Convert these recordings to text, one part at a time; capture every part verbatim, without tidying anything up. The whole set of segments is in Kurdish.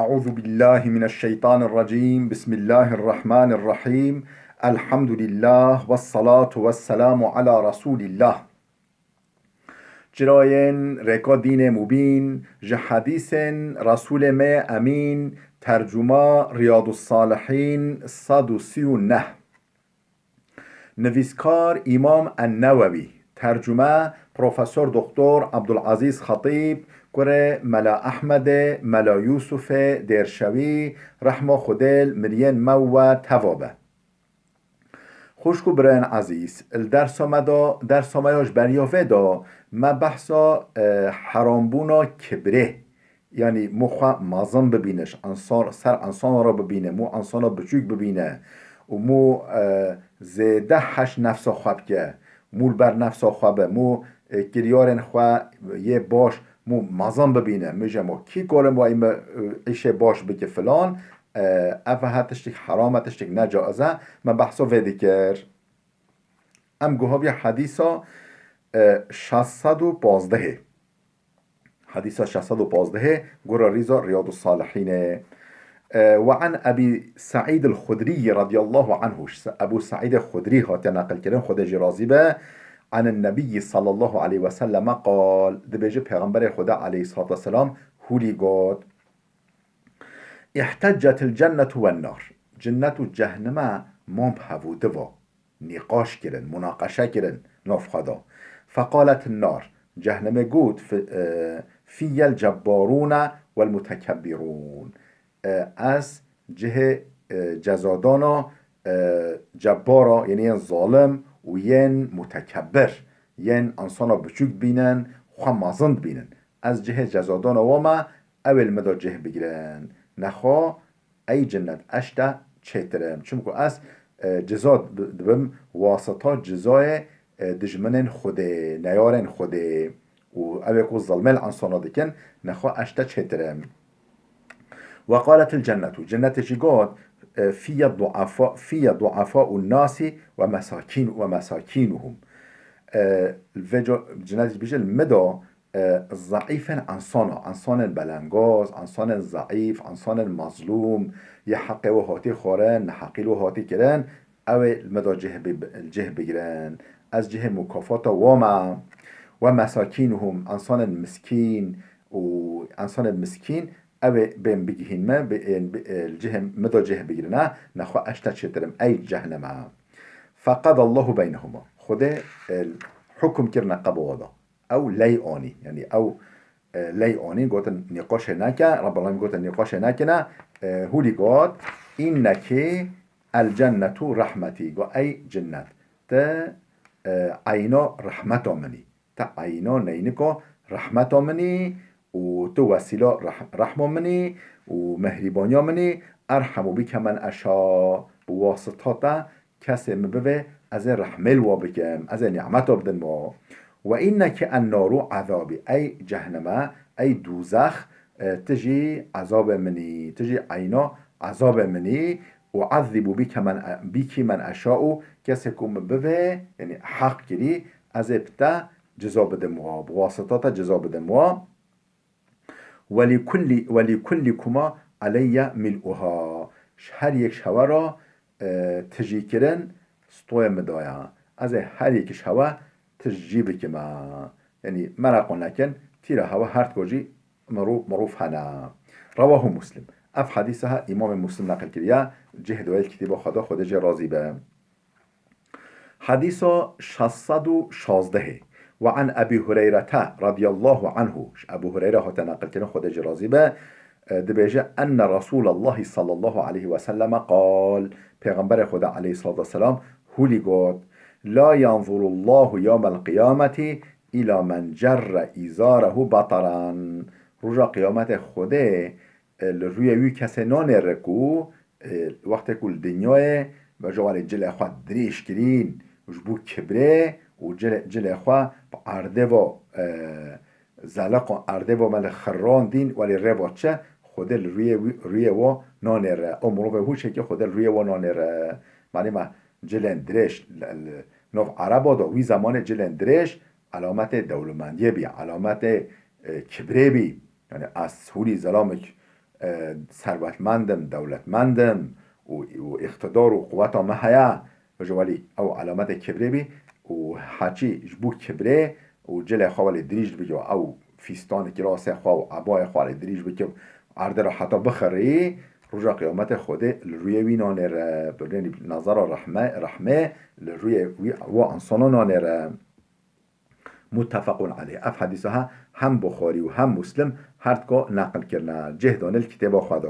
أعوذ بالله من الشيطان الرجيم. بسم الله الرحمن الرحيم. الحمد لله والصلاة والسلام على رسول الله. Çirayên rêka dînê mubîn, ji hedîsên Resûlê me yê Emîn, tercuma Riyadus Salihîn sed û sî û neh. Nivîskar Îmam En-Newewî, tercume Profesor Doktor Abdulazîz Xetîb, kurê Mela Ehmedê, Mela Yûsufê Dêrşewî, rehma Xwedê li miriyên me û we teva be. Xwişk û birayên ezîz, li dersa me de, dersa me ya ji beriya vê de, me behsa, e, herambûna kibrê, yanî mû xwe mezin bibîne, ji ensan, ser ensana re bibîne, mû ensana biçûk bibîne û mû, e, zêde heş nefsa xwe bike, mû li ber nefsa xwe be, mû, e, kiryarên xwe yê baş, mû mezin bibîne. Mijê mû kî karin wa îme, e, îşê baş bike filan, e, ev he tiştek heram e, tiştek necaiz e, me behsa vê dikir. Em guhaviya hedîsa, e, şeş sed û pazdehê. Hedîsa şeş sed û pazdehê, gora rîza Riyadus Salihînê. E, ve an Ebî Seîd el-Xudrî radiyallahu anhu. Ebû Seîdê Xudrî hatiye neqilkirin, Xwedê jê razî be. An Nebî sallallahu aleyhi ve selleme qal. Dibêje Pêxemberê Xwedê aleyhissalatu vesselam hûlî got. احتجت الجنة والنار. Cinnet û cehnime man bi hevû diva nîqaş kirin, munaqeşe kirin nav xwe de. فقالت النار. Cehnimê got, في-, e, في الجبارون والمتكبرون. E, ez cihê, e, cezadana, e, cebbara, yanî yên zalim û yên mutekebbir, yên insana biçûk dibînin, xwe mezin dibînin. Ez cihê cezadana wan me, ew ê li min de cih bigirin. Nexwe ey cinnet ez ji te çêtir im. Çimku ez, e, ciza di-, dibim wasita cizayê, e, dijminên Xwedê, neyarên Xwedê û ew ê ku zilmê li insana dikin, nexwe ez ji te çêtir im. وقالت الجنة. Cennetê jî got, e, في ضعفاء، في ضعفاء الناس ومساكين، ومساكينهم. E, vê ca-, cinnet jî dibêje, li min de e, zeîfên ensana, ensanên belengaz, ensanên zeîf, ensanên mezlûm, yê heqê we hatî xwarin, neheqî li we hatî kirin, ew ê li min de cih bi-, cih bigirin. Ez cihê mukafata wan me. ومساكينهم, ensanên miskîn û ensanên miskîn, ew ê bên bigihîn me, bi-, ên bi-, e, li cihê min de cih bigirine, nexwe ez ji te çêtir im, ey cehneme. فقضى الله بينهما. Xwedê, e, hukum kirine qebûla da. Ew ley anî. Yanî ew, e, ley anî, gotin nîqaşê neke, Rabbul Alemîn gotin nîqaşê nekine, e, hûlî got, "Înneki el-cennetu rahmetî." Got, "Ey cinnet, te, e, eyna rehmeta min î. Te eyna neynika rehmeta min î û tu wesîla reh-, rehma min î û mehrîbaniya min î. Erhemu bike men eşa." Bi wasita te kesê min bivê, ez ê rehmê li wa bikim, ez ê nîmeta bidin wa. "Ve înneke en-naru ezabî." Ey cehneme, ey dûzex, e, tu jî ezabê min î, tu jî eyna ezabê min î. "Uezzibu bike men e-, biki men eşa'u." Kesê ku min bivê, yanî heq kirî, ez ê bi te ciza bidim wa, bi wasita te ciza bidim wa. "Ve li kulli, ve li kullikuma aleyye mil'uha." Ji her yek ji hewe re, e, tijî kirin stoyê min daye. Ez ê her yek ji hewe tijî bikime. Yanî mereqo nekin, tîra hewe her tiko jî mirû-, mirûv hene. Rewahu Muslim. Ev hedîsa he Îmamê Muslim neqil kiriye. Cih doyel kitêba xwe de, Xwedê jê razî be. Hedîsa şeş sed û şazdehê. Ve an Ebî Hureyrete radiyallahu anhu. Ji Ebû Hureyre hate neqilkirin, Xwedê jî razî be. E, dibêje, "Enne Resûlallahî sallallahu aleyhi ve selleme qal." Pêxemberê Xwedê aleyhissalatu vesselam hûlî got, "La yanzurullahu yawmel qiyameti ila men cerre izarehu bataran." Roja qiyametê Xwedê, e, li rûyê wî kesê nanêre ku, e, wextê ku li dinyayê me ji walê cilê xwe dirêj kirîn ji bo kibrê û cilê, cilê xwe bi erdê ve, e, zeliqan erdê ve me li xirrandîn, welê rê ve çi, Xwedê li rûyê wî, rûyê we nanêre. Ew mirovê hûşekî Xwedê li rûyê we nanêre. Manî me cilên dirêj li, li nav Ereba de wî zemanê cilên dirêj elametê dewlemendiyê bî, elametê, e, kibrê bî. Yanî ez hûlî zelamek, e, serwetmend im, dewletmend im û, û îqtidar û quweta me heye, ji welî ew alametê kibrê bî û heçî ji bo kibrê û cilê xwe welê dirîj bike û ew fîstanekî rastê xwe û ebayê xwe welê dirîj bike û erdê re heta bixirî, roja qiyametê Xwedê li rûyê wî nanêre, bi rûyê nazara rehme, rehmê li rûyê wî, wa insana nanêre. Muttefequn aleyh. Ev hedîsa he hem Buxarî û hem Muslim her dika neqil kirine. Cih dane li kitêba xwe de.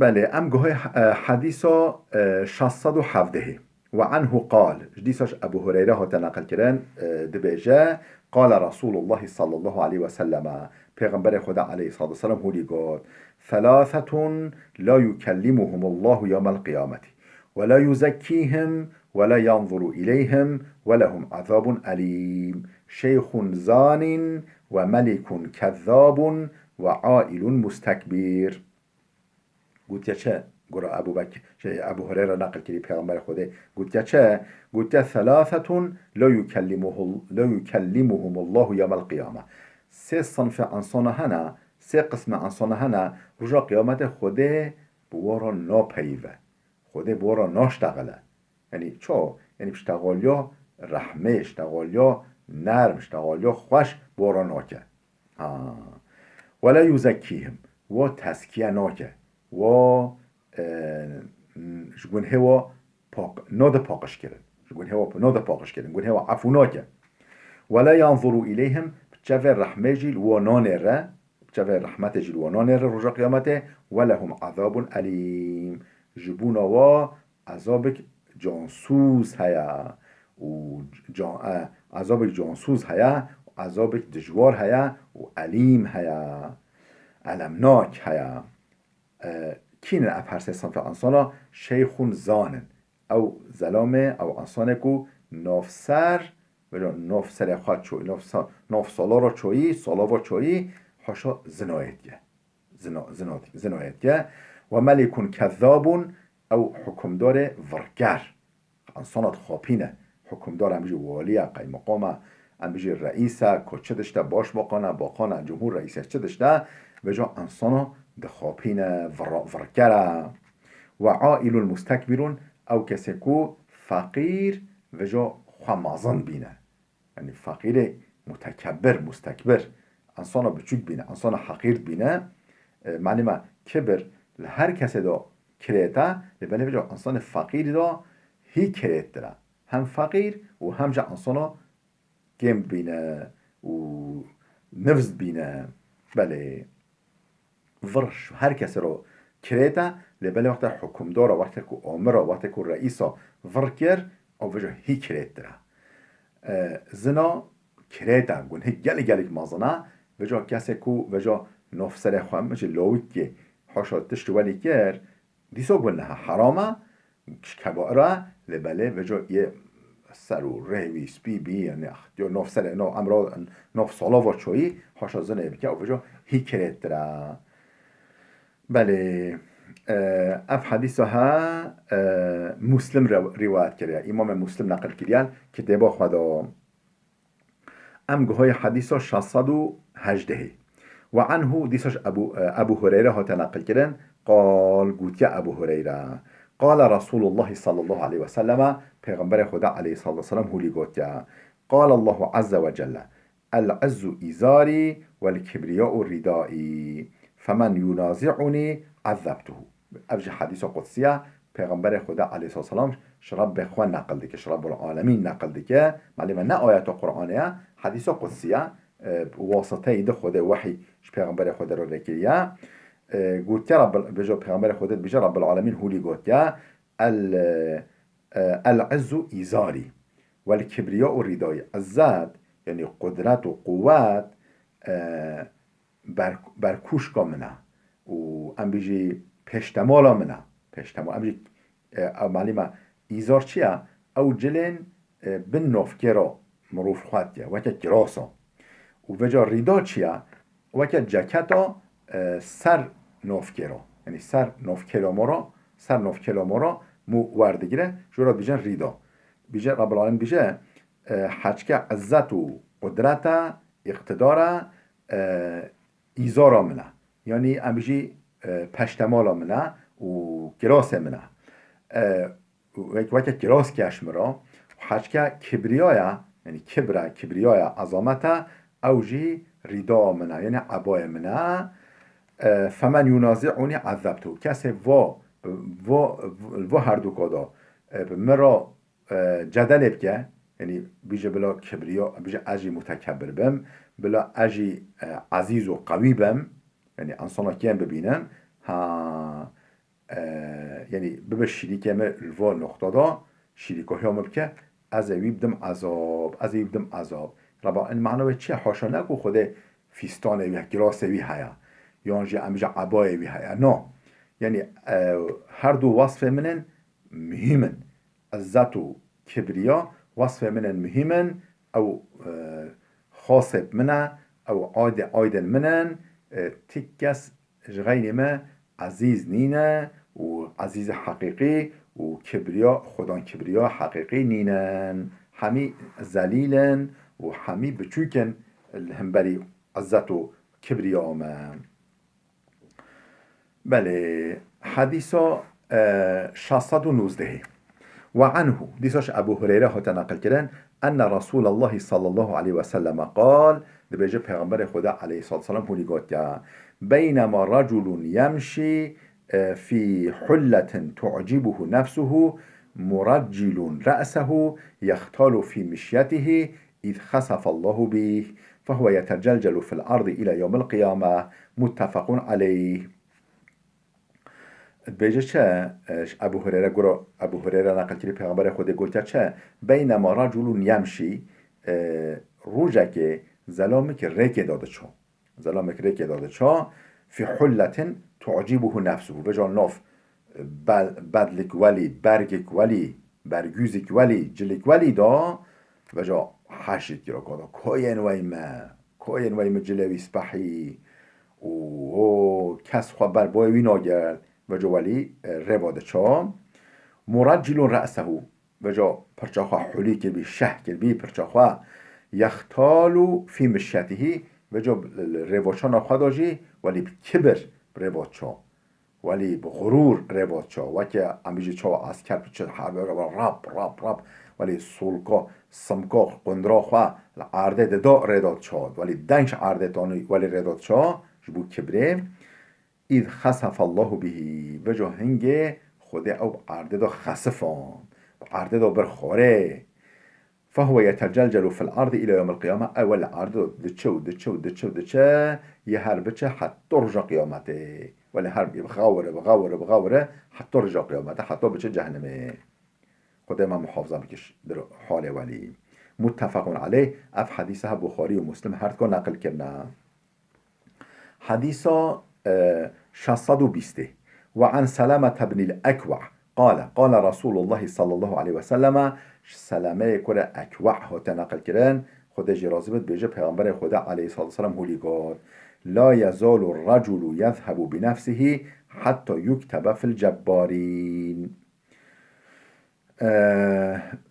Belê, em guhê, e, hedîsa, e, şeş sed û hevdehê. Ve anhu qal, ji dîsa ji Ebu Hureyre hate neqil kirin, e, dibêje, Qale Resulullah sallallahu aleyhi ve sellem, Pêxemberê Xweda aleyhissalatu vesselam hûlî got, Thalathetun la yukellimuhumullahu yawmal qiyameti, ve la yuzekkihim, ve la yanzuru ileyhim, ve lehum azabun alim. Şeyhun zanin, ve melikun kezzabun, ve ailun mustekbir. Gotiye çi? Gura Ebu Bekir, şey, Ebu Hureyre naqil kirî Pêxemberê Xwedê. Gotiye çi? Gotiye, "Thalathetun la yukellimuhul-, la yukellimuhumullahu yawmal qiyame." Sê sinfê insana hene, sê qismê insana hene, roja qiyametê Xwedê bi we re napeyive. Xwedê bi we re naştexile. Yanî çawa? Yanî piştexaliya rehmê, piştexaliya nerm, piştexaliya xweş bi we re nake. Ha. Ve la yuzekkihim. Wa tezkiye nake. Wa, e, ji gunhê wa pak, nade paqij kirin. Ji gunhê wa nade paqij kirin. Gunhê wa efû nake. Ve la yanzuru ileyhim. Bi çavê rehmê jî li wa nanêre. Bi çavê rehmetê jî li wa nanêre roja qiyametê. Ve lehum azabun elîm. Ji bona wa ezabek cansûz heye û can-, e, ezabek cansûz heye û ezabek dijwar heye û elîm heye, elemnak heye. E, kî ne ev her sê sinfê insana? Şeyxûn zan in. Ew zelamê, ew insanê ku navser, vêca nav serê xwe çoyî, nav sa-, nav salora çoyî, salava çoyî, haşa zinayê diye. Zina-, zina-, zinayê diye. Ve melikun kezzabun, ew hukimdarê virker. Insana dixapîne. Hukimdar em bijî waliye, qeymeqame, em bijî reîse, ku çi dişte başbakan e, bakan e, cumhur reîse çi dişte, vêca insana dixapîne, vir-, virker e. Ve ailun mustekbirun, ew kesê ku feqîr, vêca xwe mezin bîne. Yanî feqîrê mutekebbir, mustekbir, insana biçûk bîne, insana heqîr bîne. E, malûm e, kibir li her kesê de kirêt e, lê belê vêca insanê feqîrî de hî kirêttir e. Hem feqîr û hem jî insana kêm bîne û nifs bîne. Belê. Vir ji her kesê re kirêt e, lê belê wexta hukimdara, wextê ku amira, wextê ku reîsa vir kir, ew vêca hî kirêttir e. E, zina kirêt e, gunhê gelek gelek mezin e, vêca kesê ku vêca nofserê xwe min ji lawikê haşa tişt welî kir, dîsa guneh e, heram e, ji kebair e, lê belê vêca yê ser û rêwî spî bî, yanî, ah, diyo nov serê, nov emro, nov salava çoyî, haşa zinê bike, û vêca hî kirêttir e. Belê, e, ev hedîsa he, e, Muslim re-, rîwayet kiriye. Îmamê Muslim neqil kiriye, kitêba xwe de. Em guhayê hedîsa şeş sed û hejdehê. Ve anhu, dîsa ji Ebu, e, Ebu Hureyre hate neqil kirin, qal, gotiye Ebu Hureyre, qale Resulullah sallallahu aleyhi ve selleme, Pêxemberê Xweda aleyhissalatu vesselam hûlî gotiye, qale Allahu azze ve celle, "El izzu izari vel kibriya'u ridai, femen yunazi'uni azzebtuhu." Ev jî hedîsa qudsî ye. Pêxemberê Xweda aleyhisselam ji Rebbê xwe neqil dike, ji Rebbul Alemîn neqil dike. Malê me ne ayeta Qur'anê ye, hedîsa qudsî ye. E, bi wasiteyê de Xwedê wehî ji Pêxemberê Xwedê re lêkiriye. E, gotiye Rebbul, bêje Pêxemberê Xwedê dibêje, Rebbul Alemîn hûlî gotiye, "El, e, el izzu izari, vel kibriya'u ridai." Izzet, yanî qudret û quwet, e, ber-, berkûşka min e û em bijî pêştemala min e. Pêştema-, em jî, e, ew malî me îzar çi ye? Ew cilên, e, bin navkêra mirov xwetiye, weke kirasa. Û vêca rîda çi ye? Weke ceketa, e, ser navkêra. Yanî ser navkêla mora, ser navkêla mora mû werdigire, ji ra dibêjin rîda. Bîje, Rabbul Alem bîje, e, heçke izzet û qudreta, îqtidara, e, îzara min e. Yanî em jî, e, peştemala min e û kirasê min e. E, wek-, weke kiraskî ye ji min re. Heçke kibriyaya, yanî kibra, kibriyaya, ezamete, ew jî rîda min e, yanî ebayê min e. E, femen yunazi'unî ezzebtu. Kesê vo, vo, vo herduka da, e, bi min re, e, cedelê bike, yanî bîje bila kibriya, bîje ez jî mutekebir bim, bila ez jî, e, ezîz û qewî bim, yanî insana kêm bibînim, ha, e, yanî bibe şirîkê min li va noqta da, şirîkahiya min bike, ez ê wî bidim ezab, ez ê wî bidim ezab. Reba, in mana wê çi ye? Haşa ne ku Xwedê fîstanê wî, kirasê wî heye, yan jî em bîje ebayê wî heye. Na. Yanî, e, her du wasfê min in muhîm in. Izzet û kibriya wasfê min in muhîm in. Ew, e, xasê min e, ew aydê-, aydên min in. E, ti kes ji xeynî me ezîz nîne û ezîzê heqîqî û kibriya, xudan kibriya heqîqî nînin. Hemî zelîl in û hemî biçûk in li hemberî izzet û kibriya me. Belê, hedîsa, e, şeş sed û nozdehê. Ve anhu, dîsa ji Ebu Hureyre hate neqilkirin, enne Resûlallahî sallallahu aleyhi ve selleme qal, dibêje Pêxemberê Xweda aleyhissalatu vesselam hûnî gotiye, beynema reculun yemşî, e, fî hulletin tu'cibuhu nefsuhu, muraccilun re'sehu, yextalu fî mişyetihi, إذ خسف الله به فهو يتجلجل في الأرض إلى يوم القيامة، متفق عليه. Dibêje çi? E, ji Ebu Hureyre, gura Ebu Hureyre neqil kirî, Pêxemberê Xwedê gotiye çi? Beynema reculun yemşî, e, rojekê zelamek rêkê de diço. Zelamek rêkê de diço. Fî hulletin tu'cibuhu nefsuhu. Veja nav, e, be-, bedlik welî, bergik welî, bergûzik welî, cilik welî da, veja heşî dikira, ka da, koyên wey me, koyên wey me cilê wî spehî û o kes xwe ber boyê wî nagert, veca welî, e, rêva diça. Muraccilun re'sehu, veca pirça xwe hulî kirbî, şeh kirbî pirça xwe. Yextalu fî mişyetihî, veca li rêvaçana xwe da jî welî bi kibir rêva diça. Welî bi xurûr rêva diça. Weke em bêjî çawa esker biçe herbê re rap, rap, rap. Welî solka, simka, qundra xwe li erdê dida rê da diça. Welî deng ji erdê tanî welî rê da diça. Ji bo kibrê. Îz xesefallahu bihî. Veca hingê Xwedê ew bi erdê da xesifand. Bi erdê da bir xwarê. Fehuwe yetecelcelu fil ardi ila yevmil qiyame, ew li erdê diçe û diçe û diçe û diçe, yê her biçe heta roja qiyametê. Welê her bixawire, bixawire, bixawire, heta roja qiyametê, heta biçe cehennemê. Xwedê me muhafaza bike ji halê welî. Muttefequn aleyh, ev hedîsa Buxarî û Muslim her duka neqil kirine. Hedîsa, e, şeş sed û bîstê. Ve an Selamete bnil Ekwa qale, qale Resulullah sallallahu aleyhi ve selleme, ji Selameyê kurê Ekwa hate neqil kirin, Xwedê jê razî bit, bêje Pêxemberê Xwedê aleyhissalatu vesselam hûlî got, la yezalu reculu yezhebu bi nefsihi hatta yuktebe fil cebbarîn. E,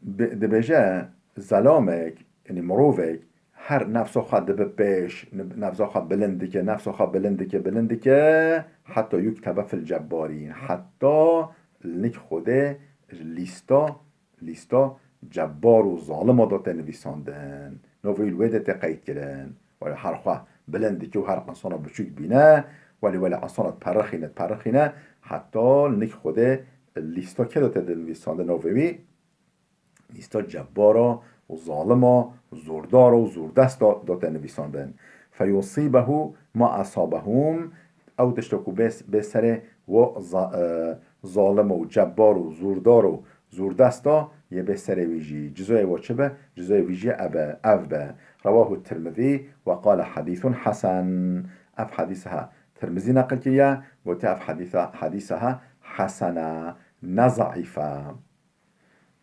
bi-, dibêje, zelamek, yanî mirovek, her nefsa xwe dibe pêş, nefsa xwe bilind dike, nefsa xwe bilind dike, bilind dike, heta yuktebe fil cebbarîn, heta li nik Xwedê ji lîsta, lîsta cebbar û zalima de tê nivîsandin. Navê wî li wê de tê qeyd kirin. Welê her xwe bilind dike û her insana biçûk bîne, welê, welê insana diperixîne, diperixîne, heta li nik Xwedê lîsta kê de tê dinivîsandin navê wî? Lîsta cebbara û zalima, zordara û zordesta da te nivîsandin. Feyusîbehu ma esabehum, ew tişta ku bê, bê serê wa za-, e, zalima û cebbar û zordar û zordesta yê bê serê wî jî. Cizoyê wa çi be? Cizoyê wî jî ebe, ev be. Rewahu Tirmizî ve qale hedîsun hesen. Ev hedîsa Tirmizî neqil kiriye, gotiye ev hedîsa, hedîsa hesene, ne zeîf e.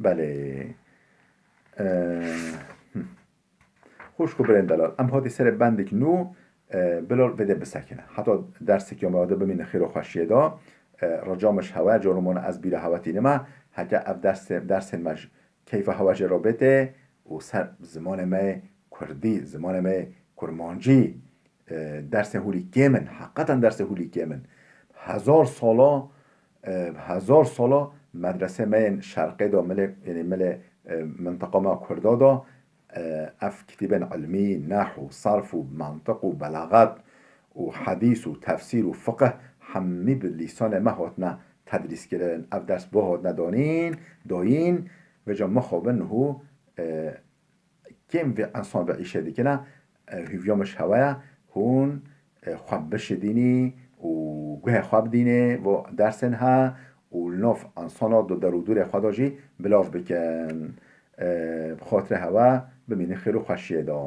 Belê. E, hm. Xwişk û birên delal. Em hatî serê bendek nû, e, bila vê dê bisekine. Heta dersek ya me de bimîne xêr û xweşiyê de. E, rica min ji hewe, cor û mona ez bîra hewe tînime. Heke ev dersê, dersên me ji keyfa hewe jê re bête û ser zimanê me kurdî, zimanê me kurmancî, e, dersê hûlî kêm in, heqeten dersê hûlî kêm in. Hezar sala, e, hezar sala medrese me yên şerqê de, milê, yanî milê, e, mintiqa me Kurda de, e, ev kitîbên ilmî, nehw û sarf û mantiq û belaxet û hedîs û tefsîr û fiqh hemî bi lîsanê me hatine tedrîs kirin. Ev ders bo hatine danîn, dayîn, vêca mixabin hû, e, kêm vê ensan vê îşê dikine, e, hûviya min ji hewe ye, hûn, e, xwe bişidînî û guhê xwe bidînê, vo dersên he û li nav ensana di der û dûrê xwe de jî bilav bikin. E, bi xatirê hewe bimînin xêr û xweşiyê de.